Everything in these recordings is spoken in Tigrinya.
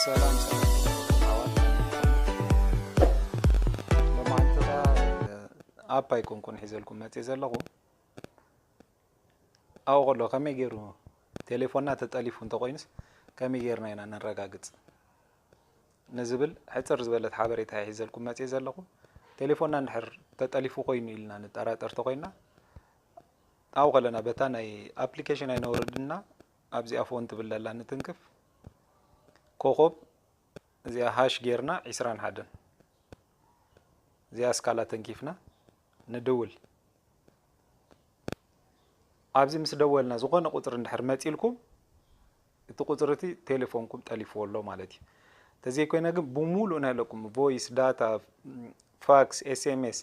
ሰላም ሰላም ኣሕዋት። ሎማዓንቲ ከኣ ኣፕ ኣይኮንኩን ሒዘልኩም መፅእ ዘለኹ። ኣብኡ ከሎ ከመይ ገይሩ ቴሌፎንና ተጠሊፉ እንተኾይኑስ ከመይ ገይርና ኢና ነረጋግፅ ንዝብል ሕፅር ዝበለት ሓበሬታ እየ ሒዘልኩም መፅእ ዘለኹ። ቴሌፎንና እንድሕር ተጠሊፉ ኮይኑ ኢልና ንጠራጠር ተኾይንና ኣብኡ ከለና በታ ናይ ኣፕሊኬሽን ኣይነውርድና ኣብዚኣ ፎን ትብል ዘላ ንትንክፍ ኮኾብ እዚኣ ሃሽ ጌርና ዒስራን ሓደን እዚኣ እስካላ ተንኪፍና ንድውል። ኣብዚ ምስ ደወልና ዝኾነ ቁፅሪ እንድሕር መፂልኩም እቲ ቁፅሪ እቲ ቴሌፎንኩም ጠሊፍዎ ኣሎ ማለት እዩ። እንተዘይኮይነ ግን ብሙሉእ ናይ ኣለኩም ቮይስ፣ ዳታ፣ ፋክስ፣ ኤስኤምኤስ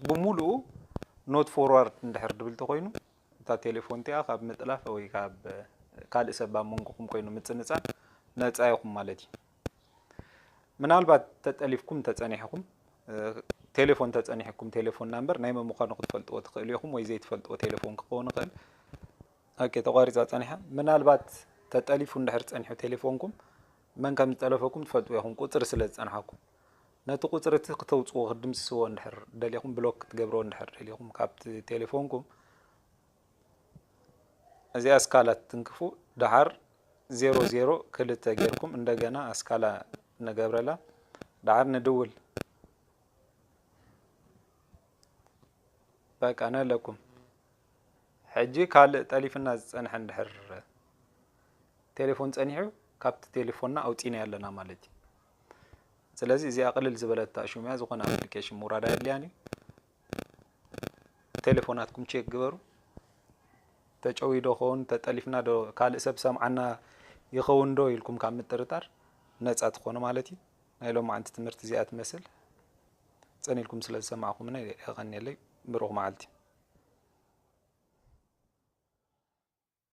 ብሙሉኡ ኖት ፎርዋርድ እንድሕር ድብል ተኮይኑ እታ ቴሌፎን እቲኣ ካብ ምጥላፍ ወይ ካብ ካልእ ሰብ ኣብ መንጎኹም ኮይኑ ምጽንጻን ነጻ ኢኹም ማለት እዩ። ምናልባት ተጠሊፍኩም ተጸኒሕኩም ቴሌፎን ተጸኒሕኩም ቴሌፎን ናምበር ናይ መን ምዃኑ ክትፈልጥዎ ትኽእሉ ኢኹም ወይ ዘይትፈልጥዎ ቴሌፎን ክኸውን ይኽእል። ኦኬ ተቋሪጻ ጸኒሓ። ምናልባት ተጠሊፉ እንድሕር ጸኒሑ ቴሌፎንኩም መን ከም ዝጠለፈኩም ትፈልጥዎ ኢኹም ቁጽሪ ስለ ዝጸንሓኩም። ነቲ ቁጽሪ እቲ ክተውጽዎ ክትድምስስዎ እንድሕር ደሊኹም ብሎክ ክትገብርዎ እንድሕር ደሊኹም ካብቲ ቴሌፎንኩም እዚኣ እስካላ ትንክፉ ደሓር ዜሮ ዜሮ ክልተ ጌርኩም እንደገና እስካላ ንገብረላ ደሓር ንድውል በቃ ነለኩም ሕጂ ካልእ ጠሊፍና ዝጸንሐ እንድሕር ቴሌፎን ጸኒሑ ካብቲ ቴሌፎንና ኣውጺና ኣለና ማለት እዩ። ስለዚ እዚኣ ቅልል ዝበለት ኣሽሙ እያ ዝኾነ ኣፕሊኬሽን ምውራድ ኣየድልያን እዩ። ቴሌፎናትኩም ቼክ ግበሩ። ተጨውዩ ዶ ኸውን ተጠሊፍና ዶ ካልእ ሰብ ሰምዓና ይኸውን ዶ ኢልኩም ካብ ምጥርጣር ነጻ ትኾኑ ማለት እዩ። ናይ ሎማዓንቲ ትምህርቲ እዚኣ ትመስል። ጸኒልኩም ስለ ዝሰማዕኩምና የቐንየለይ። ብሩኽ መዓልቲ።